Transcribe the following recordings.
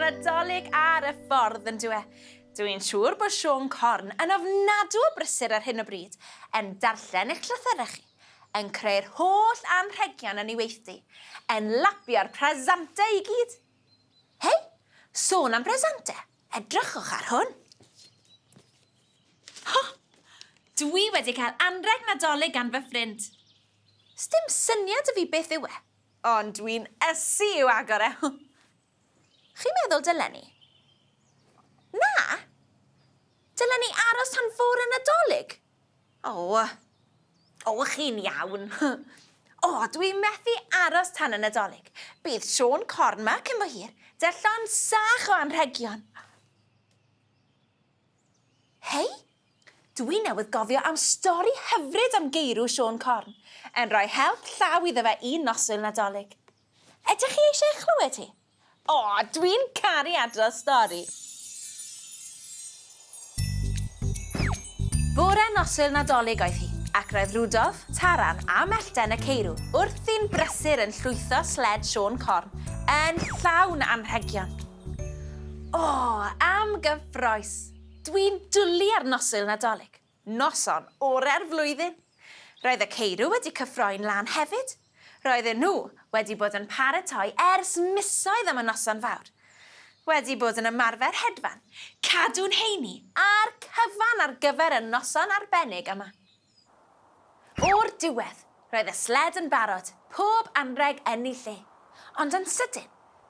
Nadolig ar y ffordd yn dyw e. Dw i'n siŵr bod Siôn Corn yn ofnadw o brysur ar hyn o bryd, yn darllen eich llythyrau chi, yn creu'r holl anrhegion yn ei weithdy, yn lapio'r presantau i gyd. Hei, sôn am bresantau, edrychwch ar hwn. Ho! Dwi wedi cael anrheg Nadolig gan fy ffrind. Sdim syniad 'da fi beth yw e, ond dwi'n ysu i'w agor e. Chi'n meddwl dylen ni? Na! Dylen ni aros tan fore Nadolig? O, o, chi'n iawn. O, dwi methu aros tan y Nadolig. Bydd Siôn Corn 'ma cyn bo hir, 'da llond sach o anrhegion. Hei, dwi newydd gofio am stori hyfryd am geirw Siôn Corn, yn rhoi help llaw iddo fe un noswyl Nadolig. Ydych chi eisiau ei chlywed hi? O, dwi'n caru adrodd stori! Bore noswyl Nadolig oedd hi, ac roedd Rwdolff, Taran a Mellten y ceirw wrthi'n brysur yn llwytho sled Siôn Corn yn llawn anrhegion. O, am gyffroes! Dwi'n dwli ar noswyl Nadolig. Noson orau'r flwyddyn! Roedd y ceirw wedi cyffroi'n lân hefyd. Roedden nhw wedi bod yn paratoi ers misoedd am y noson fawr. Wedi bod yn ymarfer hedfan, cadw'n heini a'r cyfan ar gyfer y noson arbennig yma. O'r diwedd, roedd y sled yn barod, pob anrheg yn ei lle. Ond yn sydyn,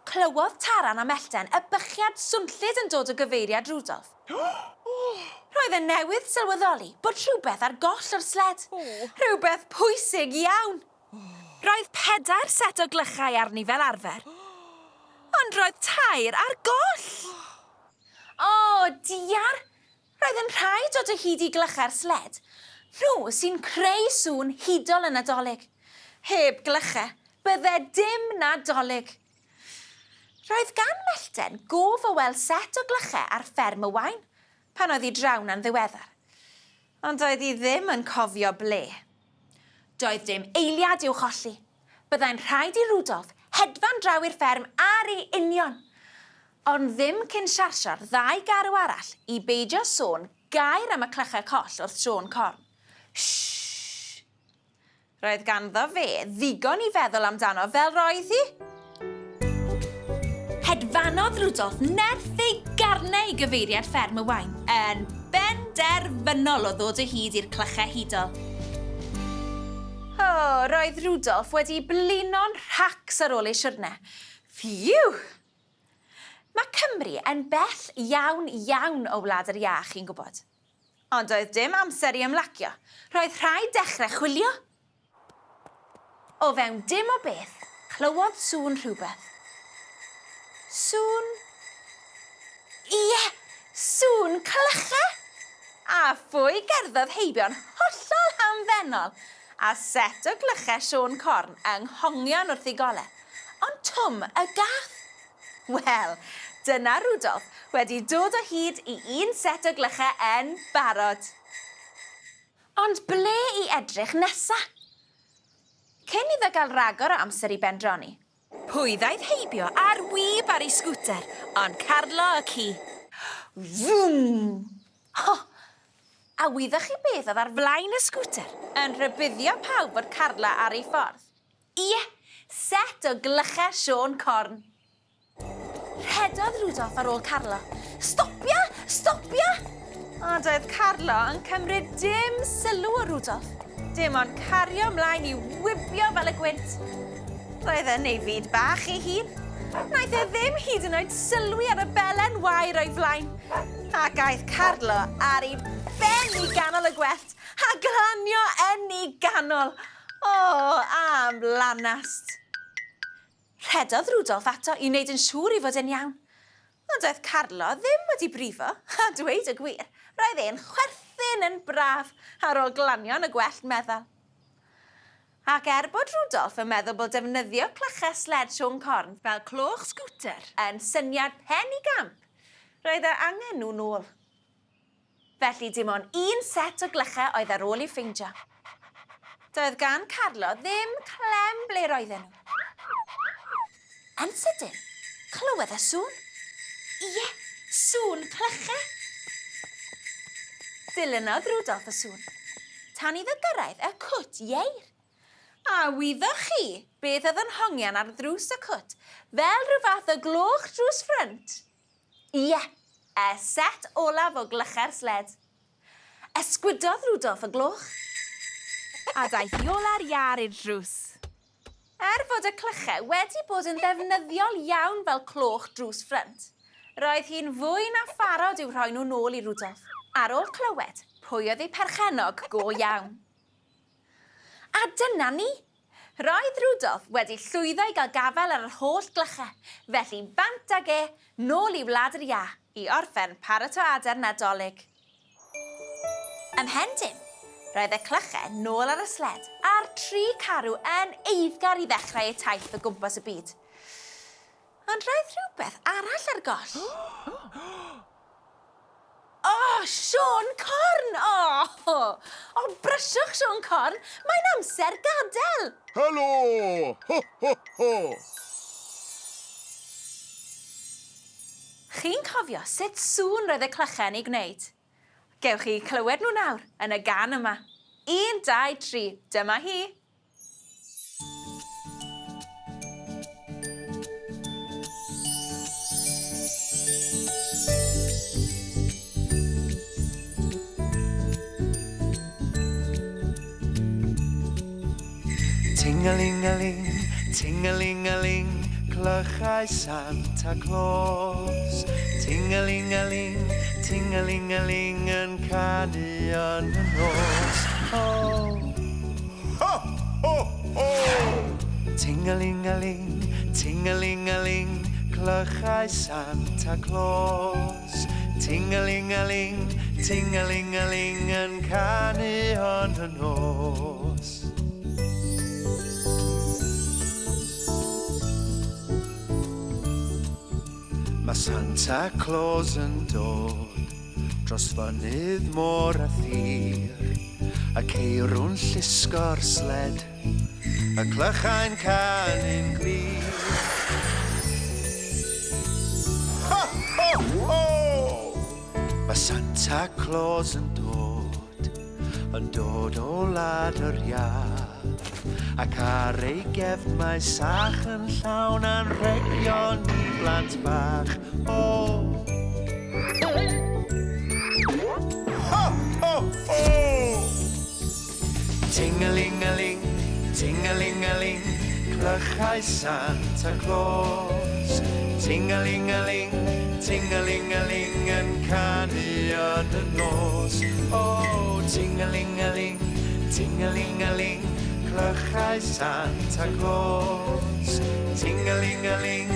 clywodd Taran a Mellten y bychiad swnllyd yn dod o gyfeiriad Rudolf. Roedd e newydd sylweddoli bod rhywbeth ar goll o'r sled. Rhywbeth pwysig iawn! Roedd pedair set o glychau arni fel arfer, ond roedd tair ar goll! O, diar! Roedd yn rhaid dod o hyd i glychau'r sled. Nhw sy'n creu sŵn hudol y Nadolig. Heb glychau, bydde dim Nadolig. Roedd gan Mellten gof o weld set o glychau ar fferm y Waun pan oedd hi draw 'na'n ddiweddar. Ond doedd hi ddim yn cofio ble. Doedd dim eiliad i'w cholli. Byddai'n rhaid i Rudolf hedfan draw i'r fferm ar ei union. Ond ddim cyn siarsio'r ddau garw arall i beidio sôn gair am y clychau coll wrth Siôn Corn. Shh! Roedd ganddo fe ddigon i feddwl amdano fel roedd hi. Hedfanodd Rudolf nerth ei garnau i gyfeiriad fferm y Waun, yn benderfynol o ddod o hyd i'r clychau hudol. O, roedd Rudolf wedi blino'n rhacs ar ôl ei siwrne. Ffîw! Mae Cymru yn bell iawn, iawn o Wlad yr Iâ, chi'n gwybod. Ond doedd dim amser i ymlacio. Roedd rhaid dechrau chwilio. O fewn dim o beth, clywodd sŵn rhywbeth. Sŵn... Ie! Sŵn clychau! A phwy gerddodd heibio'n hollol hamddenol a set o glychau Siôn Corn yng nghongion wrth ei golau? Ond Twm y gath! Wel, dyna Rudolf wedi dod o hyd i un set o glychau yn barod. Ond ble i edrych nesa? Cyn iddo gael rhagor o amser i bendroni, pwy ddaeth heibio ar wib ar ei sgwter ond Carlo y ci. Fwm! Ho! A wyddoch chi beth oedd ar flaen y sgwter yn rhybuddio pawb fod Carlo ar ei ffordd? Ie, set o glychau Siôn Corn. Rhedodd Rudolf ar ôl Carlo. Stopia! Stopia! Ond doedd Carlo yn cymryd dim sylw o Rudolf. Dim ond cario mlaen i wibio fel y gwynt. Roedd yn ei fyd bach ei hun. Wnaeth e ddim hyd yn oed sylwi ar y belen wair o'i flaen. Ac aeth Carlo ar ei ben i ganol y gwellt a glanio yn ei ganol. O, am lanast! Rhedodd Rudolf ato i wneud yn siŵr ei fod e'n iawn. Ond doedd Carlo ddim wedi brifo, a dweud y gwir, roedd e'n chwerthin yn braf ar ôl glanio yn y gwellt meddal. Ac er bod Rudolf yn meddwl bod defnyddio clychau sled Siôn Corn fel cloch sgwter yn syniad penigamp, roedd e angen nhw nôl. Felly dim ond un set o glychau oedd ar ôl i'w ffeindio. Doedd gan Carlo ddim clem ble roedden nhw. Yn sydyn, clywodd e sŵn. Ie, sŵn clychau. Dilynodd Rudolf y sŵn, tan iddo gyrraedd y cwt ieir. A wyddoch chi beth oedd yn hongian ar ddrws y cwt, fel rhyw fath o gloch drws ffrynt? Ie, y set olaf o glychau'r sled. Ysgwydodd Rudolf y gloch. A daeth Iola'r iâr i'r drws. Er fod y clychau wedi bod yn ddefnyddiol iawn fel cloch drws ffrynt, roedd hi'n fwy na pharod i'w rhoi nhw nôl i Rudolf, ar ôl clywed pwy oedd eu perchennog go iawn. A dyna ni! Roedd Rudolf wedi llwyddo i gael gafael ar yr holl glychau, felly bant ag e, nôl i Wlad yr Iâ, i orffen paratoadau'r Nadolig. Ymhen dim, roedd y clychau nôl ar y sled, a'r tri carw yn eiddgar i ddechrau eu taith o gwmpas y byd. Ond roedd rhywbeth arall ar goll. O, Siôn Corn! O, o, brysiwch, Siôn Corn, mae'n amser gadael! Helo! Ho, ho, ho! Chi'n cofio sut sŵn roedd y clychau yn ei gwneud? Gewch chi clywed nhw nawr yn y gan yma. Un, dau, tri, dyma hi! Ting-a-ling-a-ling, ting-a-ling-a-ling, clychau Santa Claus. Ting-a-ling-a-ling, ting-a-ling-a-ling yn canu yn y nos. Oh. Ho, ho, ho! Ting-a-ling-a-ling, ting-a-ling-a-ling, clychau Santa Claus. Ting-a-ling-a-ling, ting-a-ling-a-ling yn canu yn y nos. Mae Santa Claus yn dod dros fynydd môr a thir, y ceirw'n llusgo'r sled, y clychau'n canu'n glir. Ho, ho, ho! Mae Santa Claus yn dod, yn dod o wlad yr iâ, ac ar ei gefn mae sach yn llawn anrhegion i blant bach. O! Ho, ho, ho! Ting-a-ling-a-ling, ting-a-ling-a-ling, clychau Santa Claus. Ting-a-ling-a-ling, ting-a-ling-a-ling yn canu yn y nos. O, ting-a-ling-a-ling, ting-a-ling-a-ling, clychau Santa Claus. Ting-a-ling-a-ling,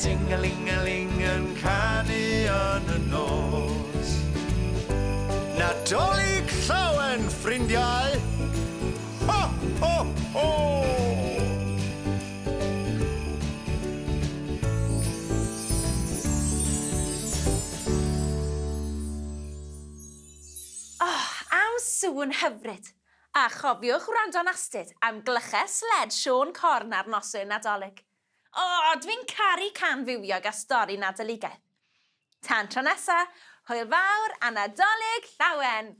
ting-a-ling-a-ling yn canu yn y nos. Nadolig llawen, ffrindiau! Ho, ho, ho! Oh, am sŵn hyfryd! A chofiwch wrando'n astud am glychau sled Siôn Corn ar noswyl Nadolig. O, dwi'n caru can fywiog a stori Nadoligaidd. Tan tro nesa, hwyl fawr a Nadolig Llawen!